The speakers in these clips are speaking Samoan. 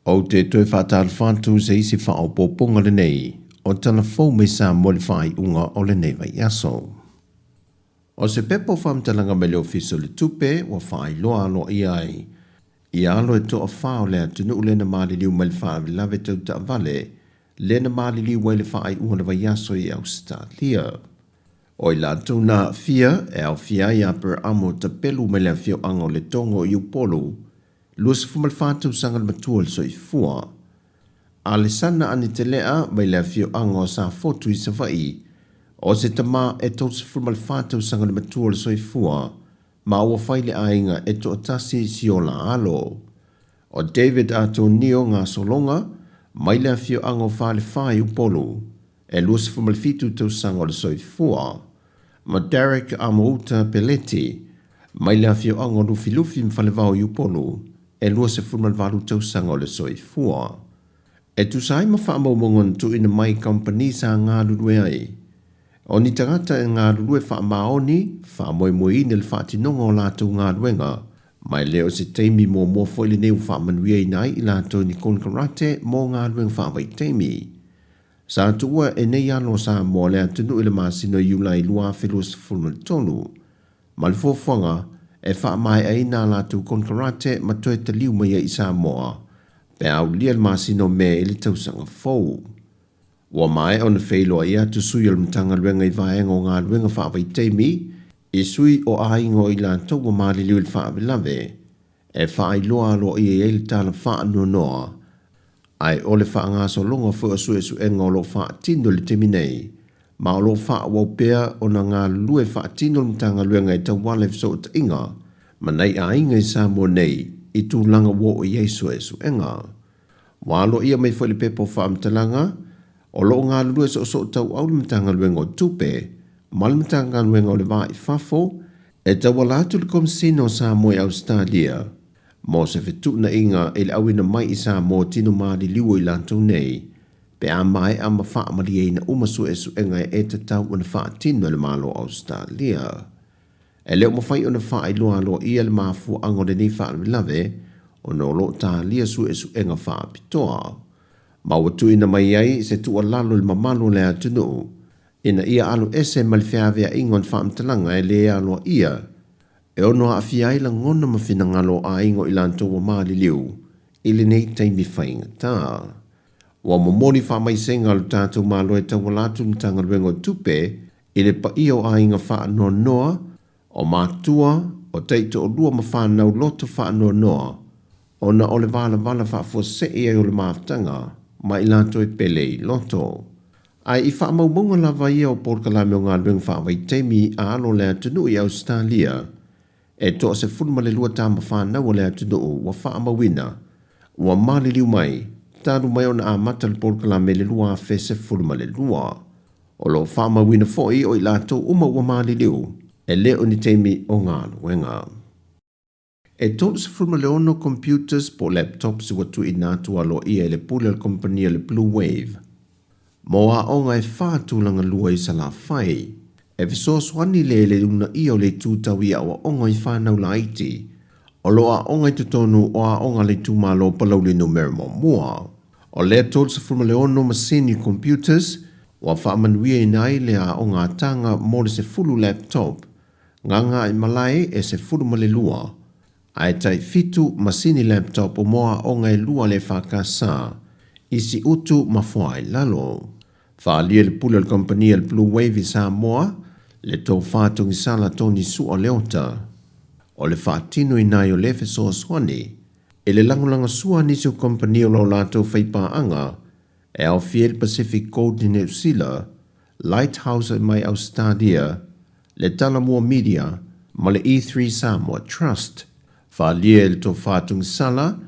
Ou te toe faatalofa atu i se isi faaopoopoga lenei o Tala Fou mai Samoa i le faaiuga o lenei vaiaso. O se pepa o faamatalaga mai le Ofisa o le Tupe ua faailoa aloaia ai i alo e toafa o le atunuu lea na maliliu mai le faalavelave tau taavale lea na maliliu ai le faaiuga o le vaiaso i Ausetalia. O i latou na aafia e aofia ai a Aperamo Tapelu mai le afioaga o Letogo i Upolu, 24 tausaga le matua o le soifua. Alesana Anitelea mai le afioaga o Safotu i Savaii, o se tama e 34 tausaga le matua o le soifua, ma ua fai le aiga e toatasi si o la alo. O David Atonio Gasologa mai le afioaga o Falefa i Upolu, e 27 tausaga o le soifua. Ma Derek Amouta Peleti mai le afioaga o Lufilufi ma Falevao i Upolu, e 28 tausaga o le soifua. E tusa ai ma faamaumauga na tuuina mai i kamupani sa galulue ai, o ni tagata e galulue faamaoni, faamoemoeina le faatinoga o latou galuega, ma e le o se taimi muamua foi lenei ua faamanuiaina ai i latou i ni konekarate mo galuega faavaitaimi. Sa tuua e nei alo o Samoa le atunuu i le masina o Iulai 2023, ma le fuafuaga e faamaeaina a latou konekarate ma toe taliu mai ai i Samoa pe a aulia le masina o Me i le tausaga fou. Ua maea ona feiloai atu sui o le Matagaluega i vaega o galuega faavaitaimi i sui o aiga o i latou ua maliliu i le faalavelave e faailoa aloaia ai le tala faanoanoa ae o le faagasologa foi o suesuega o lo o faatino i le taimi nei, ma o lo o faaauau pea ona galulue faatino le Matagaluega e tauala i fesootaiga ma nai aiga i Samoa nei i tulaga ua oo i ai suesuega. Ua aloaia mai foi le pepa o faamatalaga o lo o galulue soosoo tauau le Matagaluega o Tupe ma le Matagaluega o le Va i Fafo e tauala atu le Komesina o Samoa i Ausetalia mo se fetuunaiga i le auina mai i Samoa tino maliliu o i latou nei pe a maea ma faamalieina uma suesuega e tatau ona faatino e le Malo o Ausetalia. E le o mafai ona faailoa aloaia le mafuaaga o lenei faalavelave ona o lo o talia suesuega faapitoa. Ma ua tuuina mai ai se tuualalo i le mamalu o le atunuu ina ia alu ese ma le feaveaiga o ni faamatalaga e le aloaia e ono aafia ai lagona ma finagalo o aiga o i latou ua maliliu i lenei taimi faigata. Ua momoli faamaisega a lo tatou Malo e tauala atu i le Matagaluega o Tupe i le paia o aiga faanoanoa, o matua, o taitoalua ma fanau loto faanoanoa, ona o le valavala faafuasei ai o le mafutaga ma i latou e pele i loto. Ae i faamaumauga lava ia o polokalame o galuega faavaitaimi a alo o le atunuu i Ausetalia, e toa-12 tama fanau a le atunuu ua faamauina, ua maliliu mai, talu mai ona amata le polokalame i le 2012. O lo o faamauina foi o i latou uma ua maliliu, e le o ni taimi o galuega. E 36 computers po o laptops ua tuuina atu aloaia e le pule o le kamupani o le Blue Wave mo aoga e fa tulaga lua i Salafai. E fesoasoani lea i le uunaia o le itu tau i aoaoga i fanau laiti o lo o aoga i totonu o aoga a le itumalo o Palauli Numera Muamua. O lea 36 masini computers ua faamanuiaina ai le aoga ataga mo le 10 laptop Gagaemalae e 12, ae tai fitu masini laptop o mo aoga e lua le EFKS i Siutu ma Foailalo. Faaalia le pule o le kamupani a le Blue Wave i Samoa, le tofa Togisala Tony Sua Leota. O le faatinoina ai o lea fesoasoani i le lagolagosua a nisi o kamupani o lo latou faipaaga e aofia ai le Pacific Gold i Niu Sila, Lighthouse mai Ausetalia, le Talamua Media ma le E3 Samoa Trust. Faaalia e le Tofa Tugisala,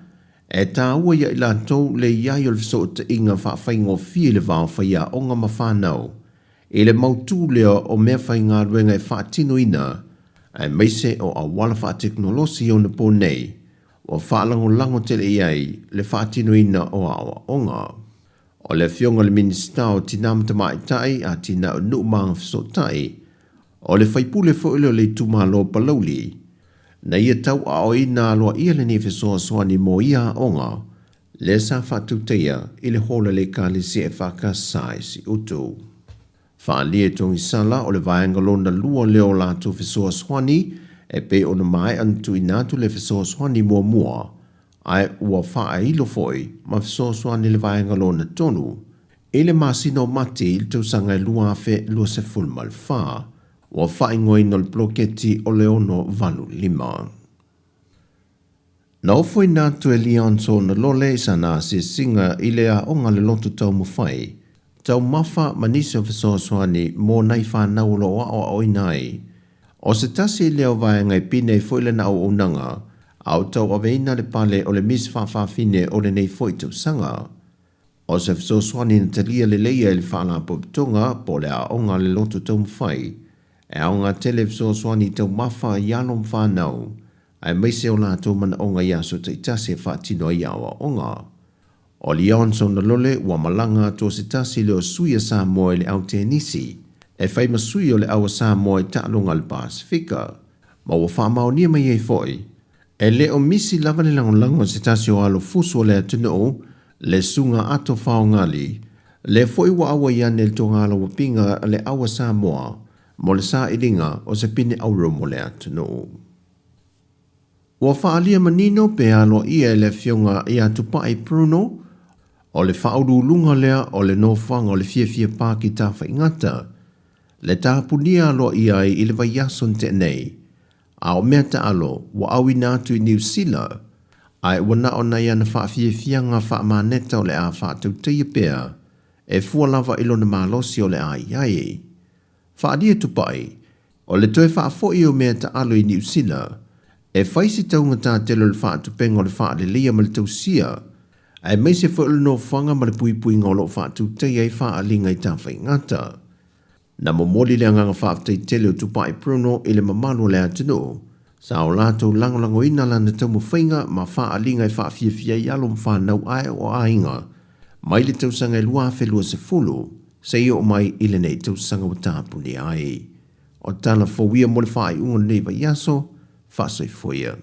e taua ia i latou le i ai o le fesootaiga faafaigofie i le va o faiaoga ma fanau i le mautū lea o mea faigaluega e faatinoina aemaise o auala faatekonolosi i ona po nei ua faalagolago tele i ai le faatinoina o aoaoga. O le Afioga i le Minisita o Tina ma Tamaitai, Atinae o Nuu ma Agafesootai, o le faipule foi lea o le itumalo o Palauli, na ia tauaaoina aloaia lenei fesoasoani mo ia aoga. lea sa faatautaia i le hall a le Ekalesia EFKS i Siutu. Faaalia e Togisala o le vaega lona lua lea o latou fesoasoani e pei ona maea ona tuuina atu le fesoasoani muamua, ae ua faailo foi ma fesoasoani le vaega lona tolu i le masina o Mati i le tausaga e 2024, ua faaigoaina o le poloketi o le 685. Na ofoina atu e Leon sona lole i sana asiasiga i le aoga a le loto taumafai, taumafa ma nisi o fesoasoani mo nai fanau o lo o aoaoina ai. O se tasi lea o vaega e pine ai foi lana auaunaga, a o tauaveina le pale o le Miss Faafafine o lenei foi tausaga. O se fesoasoani na talia lelei ai e le Faalapotopotoga po o le Aoga a le Loto Taumafai, e aoga tele fesoasoani taumafa i alo ma fanau, aemaise o latou manaoga i aso taitasi e faatino ai aoaoga. O Leon Sonalole ua malaga atu o se tasi lea o sui a Samoa i le au tenisi, e fai ma sui o le au a Samoa i taaloga a le Pasefika, ma ua faamaonia mai ai foi, E le o misi lava le lagolago a se tasi o alo fusu o le atunuu, le Susuga Ato Faogali, lea foi ua auai ane i le togalawapiga a le au a Samoa mo le sailiga o se pine auro mo le atunuu. Ua faaalia manino pe aloaia e le Afioga ia Tupai Bruno, o le faauluuluga lea o le nofoaga o le Fiafia Pāki Tafaigata, le tapunia aloaia ai i le vaiaso na tea nei, A o mea taalo ua auina atu i Niu Sila, ae ua na o nai ana faafiafiaga faamaneta o le a faatautaia pea, e fua lava i lona malosi o le a i ai. Faaalia Tupai, o le toe faafoi o mea taalo i Niu Sila, e fai si taugata tele o le faatupenga o le faaleleia ma le tausia, aemaise foi o le nofoaga ma le puipuiga o lo o faatautaia ai faaaliga i Tafaigata. Na momoli le agaga faafetai tele o Tupai Bruno i le mamalu o le atunuu, sa o latou lagolagoina lana taumafaiga ma faaaliga e faafiafia ai alo ma fanau ae o aiga mai le tausaga e 2020 seia oo mai i lenei tausaga ua tapunia ai. O tala fou ia mo le faaiuga o lenei vaiaso, faasoifua ia.